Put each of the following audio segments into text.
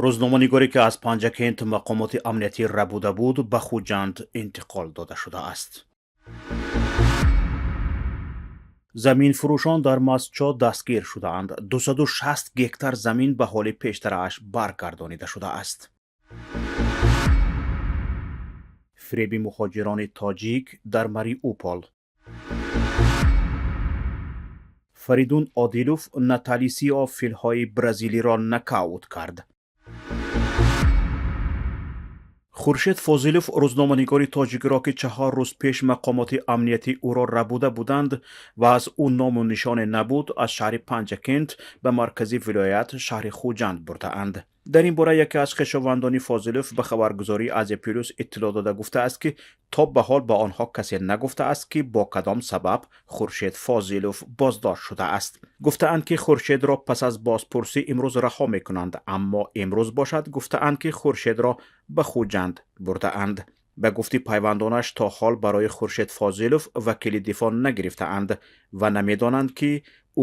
Рӯзноманигоре, ки аз Панҷакент мақомоти амниятӣ рабуда буд, ба Хуҷанд интиқол дода шудааст. Заминфурӯшон дар Мастчоҳ дастгир шудаанд. 260 гектар замин ба ҳоли пештарааш баргардонида шудааст. Фиреби муҳоҷирони тоҷик дар Мариупол. Фаридун Одилов Наталисио филҳои бразилиро нокаут кард. Хуршед Фозилов, рӯзноманигори тоҷикро, ки 4 рӯз пеш мақомоти амниятӣ ӯро рабуда буданд ва аз ӯ ному нишоне набуд, аз шаҳри Панҷакент ба маркази вилоят, шаҳри Хуҷанд, бурдаанд. Дар ин бора яке аз хешовандони Фозилов ба хабаргузории Азия Плюс иттилоъ дода, гуфтааст, ки то ба ҳол ба онҳо касе нагуфтааст, ки бо кадом сабаб Хуршед Фозилов боздошт шудааст. Гуфтаанд, ки Хуршедро пас аз бозпурсӣ имрӯз раҳо мекунанд, аммо имрӯз бошад, гуфтаанд, ки Хуршедро ба Хуҷанд бурдаанд. Ба гуфти пайвандонаш, то ҳол барои Хуршед Фозилов вакили дифоъ нагирифтаанд ва намедонанд, ки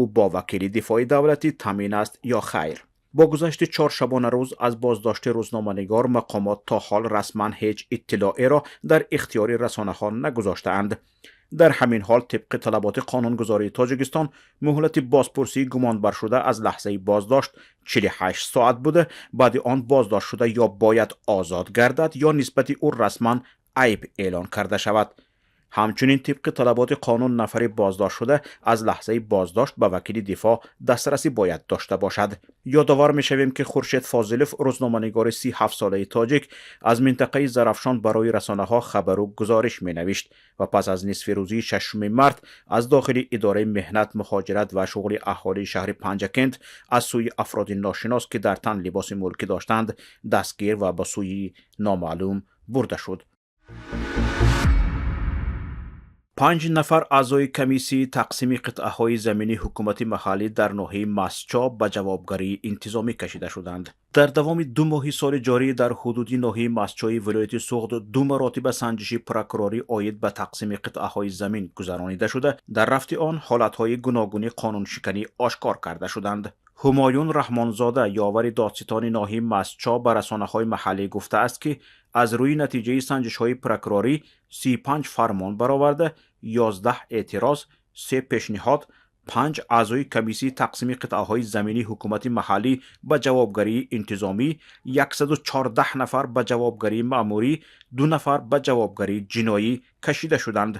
ӯ бо вакили дифои давлатӣ таъмин аст ё хайр. Бо гузашти 4 шабонарӯз аз боздошти рӯзноманигор, мақомот то ҳол расман ҳеҷ иттилоъеро дар ихтиёри расонаҳо нагузоштаанд. Дар ҳамин ҳол, тибқи талаботи қонунгузории Тоҷикистон, муҳлати бозпурсии гумонбаршуда аз лаҳзаи боздошт 48 соат буда, баъди он боздоштшуда ё бояд озод гардад, ё нисбати ӯ расман айб эълон карда шавад. Ҳамчунин, тибқи талаботи қонун, нафари боздоштшуда аз лаҳзаи боздошт ба вакили дифоъ дастрасӣ бояд дошта бошад. Ёдовар мешавем, ки Хуршед Фозилов, рӯзноманигори 37-солаи тоҷик, аз минтақаи Зарафшон барои расонаҳо хабару гузориш менавишт ва пас аз нисфи рӯзии 6 март аз дохили идораи меҳнат, муҳоҷират ва шуғли аҳолии шаҳри Панҷакент аз сӯи афроди ношинос, ки дар тан либоси мулкӣ доштанд, дастгир ва ба сӯи номаълум бурда шуд. Панҷ нафар аъзои комиссияи тақсими қитъаҳои замини ҳукумати маҳаллӣ дар ноҳияи Мастчоҳ ба ҷавобгарии интизомӣ кашида шуданд. Дар давоми 2 моҳи соли ҷорӣ дар ҳудуди ноҳияи Мастчоҳи вилояти Суғд ду маротиба санҷиши прокурорӣ оид ба тақсими қитъаҳои замин гузаронида шуда, дар рафти он ҳолатҳои гуногуни қонуншиканӣ ошкор карда шуданд. Ҳумоюн Раҳмонзода, ёвари додситони ноҳияи Мастчоҳ, ба расонаҳои маҳаллӣ гуфтааст, ки аз рӯи натиҷаи санҷишҳои прокурорӣ 35 фармон бароварда, 11 эътироз, се пешниҳод, панҷ аъзои комиссияи тақсими қитъаҳои замини ҳукумати маҳаллӣ ба ҷавобгарии интизомӣ, 114 нафар ба ҷавобгарии маъмурӣ, ду нафар ба ҷавобгарии ҷиноӣ кашида шуданд.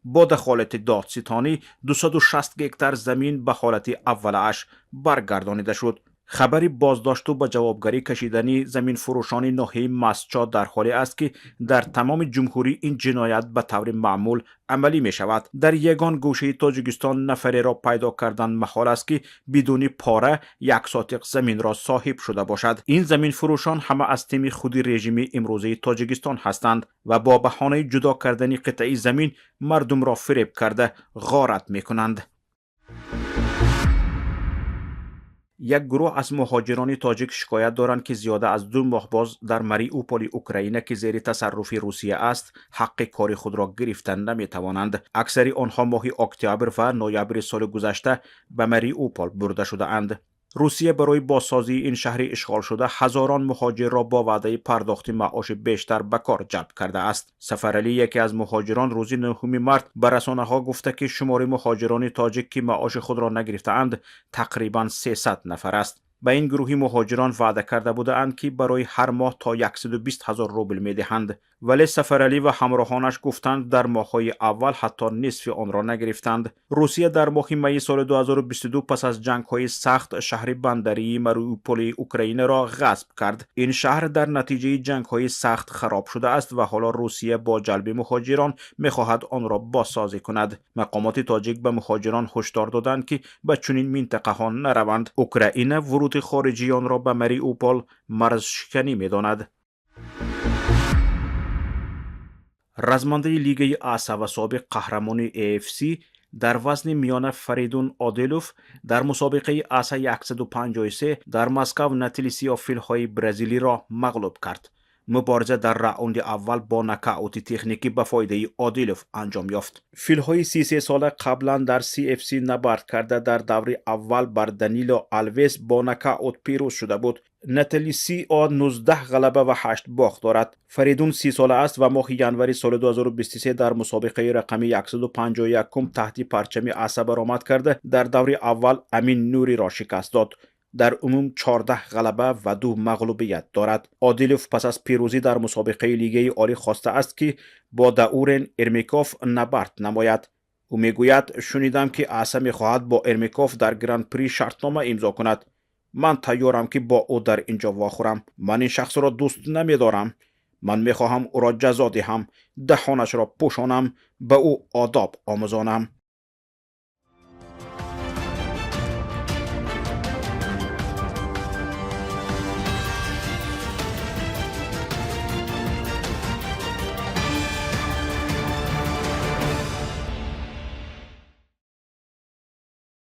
Бо дахолати додситонӣ 260 гектар замин ба ҳолати аввалааш баргардонида шуд. Хабари боздошту ба ҷавобгарӣ кашидани заминфурӯшони ноҳияи Мастчоҳ дар ҳоле аст, ки дар тамоми ҷумҳурӣ ин ҷиноят ба таври маъмул амалӣ мешавад. Дар ягон гӯшаи Тоҷикистон нафареро пайдо кардан маҳол аст, ки бидуни пора як сотиқ заминро соҳиб шуда бошад. Ин заминфурӯшон ҳама аз тими худи режими имрӯзаи Тоҷикистон ҳастанд ва бо баҳонаи ҷудо кардани қитъаи замин мардумро фиреб карда, ғорат мекунанд. Як гурӯҳ аз муҳоҷирони тоҷик шикоят доранд, ки зиёда аз 2 моҳ боз дар Мариуполи Украина, ки зери тасарруфи Русия аст, ҳаққи кори худро гирифта наметавонанд. Аксари онҳо моҳи октябр ва ноябри соли гузашта ба Мариупол бурда шудаанд. Русия барои бозсозии ин шаҳри ишғолшуда ҳазорон муҳоҷирро бо ваъдаи пардохти маоши бештар ба кор ҷалб кардааст. Сафаралӣ, яке аз муҳоҷирон, рӯзи 9 март ба расонаҳо гуфта, ки шумори муҳоҷирони тоҷик, ки маоши худро нагирифтаанд, тақрибан 300 нафар аст. Ба ин гурӯҳи муҳоҷирон ваъда карда будаанд, ки барои ҳар моҳ то 120 ҳазор рубл медиҳанд, вале Сафаралӣ ва ҳамроҳонаш гуфтанд, дар моҳҳои аввал ҳатто нисфи онро нагирифтанд. Русия дар моҳи майи соли 2022 пас аз ҷангҳои сахт шаҳри бандарии Мариуполи Украинаро ғасб кард. Ин шаҳр дар натиҷаи ҷангҳои сахт хароб шудааст ва ҳоло Русия бо ҷалби муҳоҷирон мехоҳад онро бозсозӣ кунад. Мақомоти тоҷик ба муҳоҷирон ҳушдор доданд, ки ба чунин минтақаҳо нараванд. Украина вуруди хориҷиёнро ба Мариупол марзшиканӣ медонад. Размандаи лигаи АСА ва собиқ қаҳрамони AFC дар вазни миёна Фаридун Одилов дар мусобиқаи АСА 153 дар Москав Натилисио филҳои бразилиро мағлуб кард. Мубориза дар раунди аввал бо нокаути техникӣ ба фоидаи Одилов анҷом ёфт. Филҳои 33 сола қаблан дар CFC набард карда, дар даври аввал бар Данило Алвес бо нокаут пирӯз шуда буд. Натали Сио 19 ғалаба ва 8 бохт дорад. Фаридун 30 сола аст ва моҳи январи соли 2023 дар мусобиқаи рақами 151 таҳти парчами АСА баромад карда, дар даври аввал Амин Нуриро шикаст дод. Дар умум 14 ғалаба ва 2 мағлубият дорад. Одилов пас аз пирӯзӣ дар мусобиқаи Лигаи Олӣ хостааст, ки бо Даурен Эрмеков набард намояд. Ӯ мегӯяд: «Шунидам, ки АСА мехоҳад бо Эрмеков дар Гран-при шартнома имзо кунад. Ман тайёрам, ки бо ӯ дар ин ҷо вохӯрам. Ман ин шахсро дӯст намедорам. Ман мехоҳам ӯро ҷазо диҳам, даҳонашро пӯшонам, ба ӯ одоб омӯзонам».